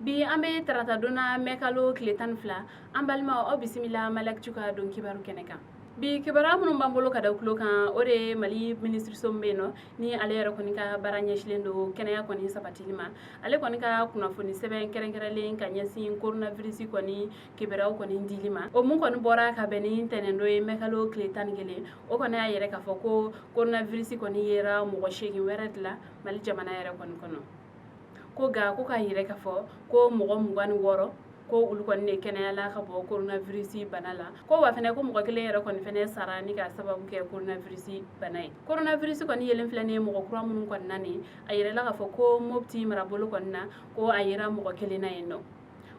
Bi an bɛ tarata don na, mɛkalo tile 12. An balimaw, aw bisimila Maliactu ka don kibaru kɛnɛ kan. Bi kibaruya minnu b'an bolo ka da tulo kan, o de ye Mali minisiriso min bɛ yen nɔ, ni ale yɛrɛ kɔni ka baara ɲɛsilen don kɛnɛya kɔni sabatili ma, ale kɔni ka kunnafoni sɛbɛn kɛrɛnkɛrɛnlen ka ɲɛsin coronavirus kɔni kibaruyaw kɔni dili ma, o mun kɔni bɔra ka bɛn ni ntɛnɛndon ye, mɛkalo tile 11, o kɔni y'a yɛrɛ k'a fɔ ko coronavirus kɔni yera mɔgɔ 8 wɛrɛ de la Mali jamana yɛrɛ kɔni kɔnɔ. Ko nka ko k'a yɛrɛ k'a fɔ ko mɔgɔ 26, ko olu kɔni de kɛnɛyala ka bɔ coronavirus bana la. Ko wa fɛnɛ, ko mɔgɔ kelen yɛrɛ kɔni fɛnɛ sara ni ka sababu kɛ coronavirus bana ye. Coronavirus kɔni yelen filɛ nin ye mɔgɔ kura minnu kɔni na nin, a yɛrɛla k'a fɔ ko Mopti marabolo kɔni na, ko a yera mɔgɔ kelen na yen nɔ.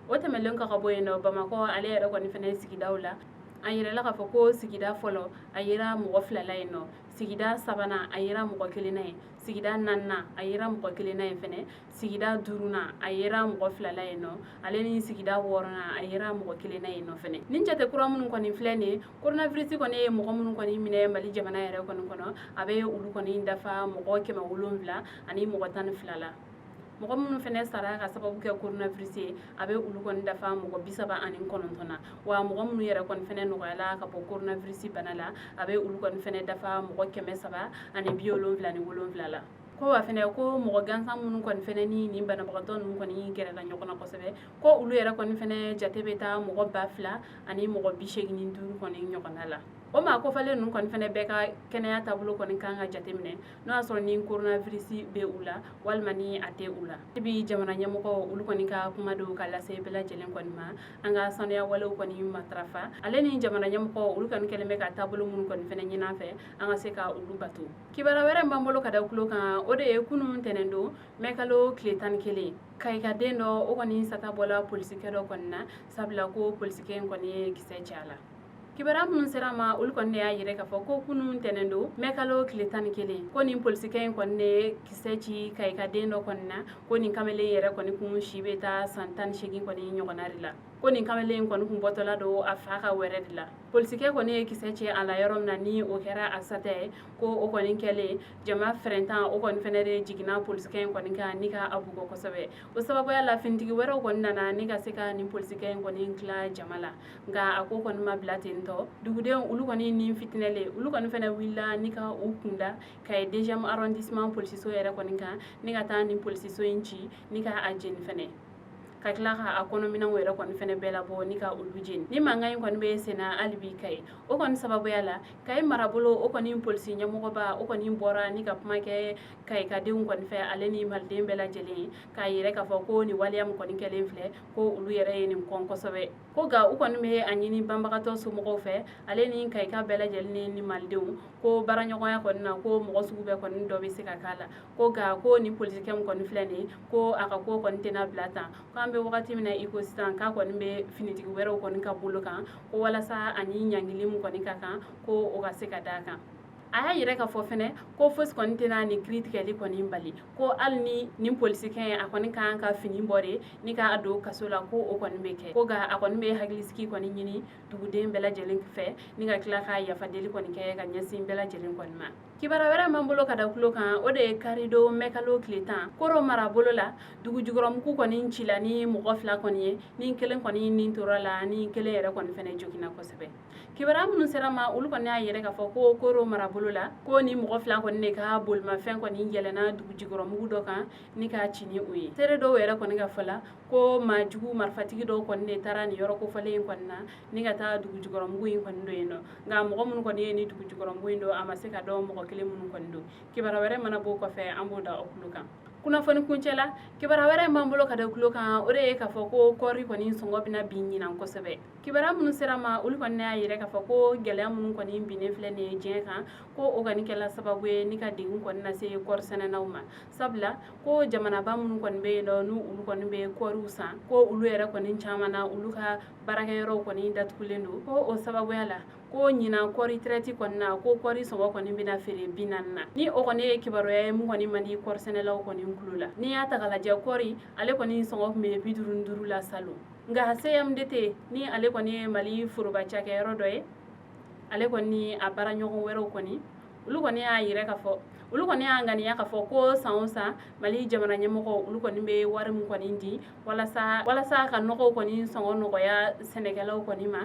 O tɛmɛlen kɔ ka bɔ yen nɔ, Bamakɔ ale yɛrɛ kɔni fɛnɛ sigidaw la, a yɛrɛla k'a fɔ ko sigida fɔlɔ, a yera mɔgɔ 2 la yen nɔ, sigida sabanan, a yera mɔgɔ kelen na yen, sigida naaninan, a yera mɔgɔ kelen na yen fɛnɛ, sigida duurunan, a yera mɔgɔ 2 la yen nɔ, ale ni sigida wɔɔrɔnan, a yera mɔgɔ kelen na yen nɔ fɛnɛ. Nin jate kura minnu kɔni filɛ nin ye, coronavirus kɔni ye mɔgɔ minnu kɔni minɛ Mali jamana yɛrɛ kɔni kɔnɔ, a bɛ olu kɔni dafa mɔgɔ 712 la. Mɔgɔ minnu fɛnɛ sara ka sababu kɛ coronavirus ye, a bɛ olu kɔni dafa mɔgɔ 39 na. Wa mɔgɔ minnu yɛrɛ kɔni fɛnɛ nɔgɔyala ka bɔ coronavirus bana la, a bɛ olu kɔni fɛnɛ dafa mɔgɔ 377 la. Ko wa fɛnɛ, ko mɔgɔ gansan minnu kɔni fɛnɛ ni nin banabagatɔ ninnu kɔni gɛrɛla ɲɔgɔn na kosɛbɛ, ko olu yɛrɛ kɔni fɛnɛ jate bɛ taa mɔgɔ 2085 kɔni ɲɔgɔnna la. O maa kofɔlen ninnu kɔni fɛnɛ bɛɛ ka kɛnɛya taabolo kɔni kan ka jateminɛ, n'o y'a sɔrɔ ni coronavirus bɛ u la walima ni a tɛ u la. Bi jamana ɲɛmɔgɔ olu kɔni ka kuma don ka lase bɛɛ lajɛlen kɔni ma, an ka sanuya walew kɔni matarafa. Ale ni jamana ɲɛmɔgɔ olu kɔni kɛlen bɛ ka taabolo minnu kɔni fɛnɛ ɲini an fɛ, an ka se ka olu bato. Kibaruya wɛrɛ b'an bolo ka da tulo kan, o de ye kunun ntɛnɛndon, mɛkalo tile 11, Kayikaden dɔ, o kɔni sata bɔla polisikɛ dɔ kɔni na, sabula ko polisikɛ in kɔni ye kisɛ ci a la. Kibaruya minnu sera ma, olu kɔni de y'a yɛrɛ k'a fɔ ko kunun ntɛnɛndon, mɛkalo tile 11, ko nin polisikɛ in kɔni de kisɛ ci Kayikaden dɔ kɔni na. Ko nin kamalen yɛrɛ kɔni kun si bɛ taa san 18 kɔni ɲɔgɔnna de la. Ko nin kamalen in kɔni kun bɔtɔla don a fa ka wɛrɛ de la. Polisikɛ kɔni ye kisɛ ci a la yɔrɔ min na, ni o kɛra a satɛ ye, ko o kɔni kɛlen, jama fɛrɛntan o kɔni fɛnɛ de jiginna polisikɛ in kɔni kan ni ka a bugɔ kosɛbɛ. O sababuya la, finitigi wɛrɛw kɔni nana ni ka se ka nin polisikɛ in kɔni tila jama la. Nka a ko kɔni ma bila ten tɔ. Dugudenw olu kɔni ni fitinɛlen, olu kɔni fɛnɛ wulila ni ka u kunda Kayi deuxième arrondissement polisiso yɛrɛ kɔni kan, ni ka taa nin polisiso in ci ni ka a jeni fɛnɛ, ka tila ka a kɔnɔminɛnw yɛrɛ kɔni fɛnɛ bɛɛ labɔ ni ka olu jeni. Ni mankan in kɔni bɛ senna hali bi Kayi. O kɔni sababuya la, Kayi marabolo o kɔni polisi ɲɛmɔgɔba o kɔni bɔra ni ka kuma kɛ Kayikadenw kɔni fɛ, ale ni maliden bɛɛ lajɛlen, k'a yɛrɛ k'a fɔ ko nin waleya min kɔni kɛlen filɛ, ko olu yɛrɛ ye nin kɔn kosɛbɛ. Ko nka u kɔni bɛ a ɲini banbagatɔ somɔgɔw fɛ, ale ni Kayika bɛɛ lajɛlen ni malidenw, ko baaraɲɔgɔnya kɔni na, ko mɔgɔ sugu bɛɛ kɔni dɔ bɛ se ka k'a la. Ko nka ko nin polisikɛ min kɔni filɛ nin ye, ko a ka ko kɔni tɛna bila tan, ko an bɛ wagati min na i ko sisan, k'a kɔni bɛ finitigi wɛrɛw kɔni ka bolo kan, ko walasa ani ɲangili min kɔni ka kan, ko o ka se ka d'a kan. A y'a yɛrɛ k'a fɔ fɛnɛ ko fosi kɔni tɛna nin kiri tigɛli kɔni bali, ko hali ni nin polisikɛ in a kɔni kan ka fini bɔ de ni k'a don kaso la, ko o kɔni bɛ kɛ. Ko nka a kɔni bɛ hakilisigi kɔni ɲini duguden bɛɛ lajɛlen fɛ, ni ka tila ka yafadeli kɔni kɛ ka ɲɛsin bɛɛ lajɛlen kɔni ma. Kibaruya wɛrɛ b'an bolo ka da tulo kan, o de ye karidon, mɛkalo tile 10, Koro marabolo la, dugu jukɔrɔmugu kɔni cila ni mɔgɔ 2 kɔni ye, ni kelen kɔni ni tora la, ni kelen yɛrɛ kɔni fɛnɛ joginna kosɛbɛ. Kibaruya minnu sera ma, olu kɔni y'a yɛrɛ k'a fɔ ko Koro marabolo la, ko ni mɔgɔ 2 kɔni de ka bolimafɛn kɔni yɛlɛnna dugu jukɔrɔmugu dɔ kan ni k'a ci ni o ye. Seere dɔw yɛrɛ kɔni ka fɔ la, ko maa jugu marifatigi dɔw kɔni de taara nin yɔrɔ kofɔlen in kɔni na ni ka taa dugu jukɔrɔmugu in kɔni don yen nɔ. Nka mɔgɔ minnu kɔni ye ni dugu jukɔrɔmugu in don, a ma se ka dɔn mɔgɔ kelen minnu kɔni don. Kibaruya wɛrɛ mana bɔ kɔfɛ, an b'o da aw tulo kan kunnafoni kuncɛ la. Kibaruya wɛrɛ b'an bolo ka da tulo kan, o de ye k'a fɔ ko kɔɔri kɔni sɔngɔ bɛna bin ɲinan kosɛbɛ. Kibaruya minnu sera ma, olu kɔni y'a yɛrɛ k'a fɔ ko gɛlɛya minnu kɔni binnen filɛ nin ye diɲɛ kan, ko o kɔni kɛla sababu ye ni ka degun kɔni lase kɔɔri sɛnɛnaw ma, sabula ko jamanaba minnu kɔni bɛ yen nɔ, n'u olu kɔni bɛ kɔɔriw san, ko olu yɛrɛ kɔni caman na, olu ka baarakɛyɔrɔw kɔni datugulen don. Ko o sababuya la, ko ɲinan kɔɔri traite kɔni na, ko kɔɔri sɔngɔ kɔni bɛna feere 40 na. Ni o kɔni ye kibaruya ye mun kɔni man di kɔɔri sɛnɛlaw kɔni tulo la. N'i y'a ta k'a lajɛ, kɔɔri ale kɔni sɔngɔ tun bɛ 55 la salon. Nka CMDT, ni ale kɔni ye Mali foroba cakɛyɔrɔ dɔ ye, ale kɔni a baara ɲɔgɔn wɛrɛw kɔni, olu kɔni y'a yɛrɛ k'a fɔ Olu kɔni y'a ŋaniya k'a fɔ ko san o san, Mali jamana ɲɛmɔgɔ olu kɔni bɛ wari min kɔni di walasa ka nɔgɔw kɔni sɔngɔ nɔgɔya sɛnɛkɛlaw kɔni ma,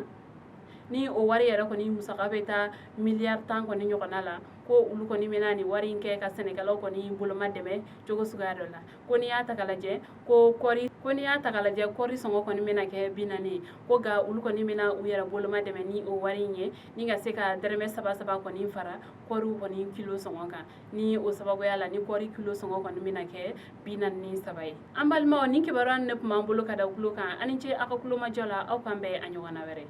ni o wari yɛrɛ kɔni musaka bɛ taa miliyari 10 kɔni ɲɔgɔnna la, ko olu kɔni bɛna nin wari in kɛ ka sɛnɛkɛlaw kɔni boloma dɛmɛ cogo suguya dɔ la. Ko n'i y'a ta k'a lajɛ, ko kɔri, ko n'i y'a ta k'a lajɛ, kɔri sɔngɔ kɔni bɛna kɛ 40 ye, ko nka olu kɔni bɛna u yɛrɛ boloma dɛmɛ ni o wari in ye, ni ka se ka dɛrɛmɛ saba saba kɔni fara kɔriw kɔni kilo sɔngɔ kan. Ni o sababuya la, ni kɔri kilo sɔngɔ kɔni bɛna kɛ 43 ye. An balimaw, nin kibaruya ne tun b'an bolo ka da tulo kan. Ani ce aw ka kulomajɔ la. Aw kan bɛn a ɲɔgɔnna wɛrɛ.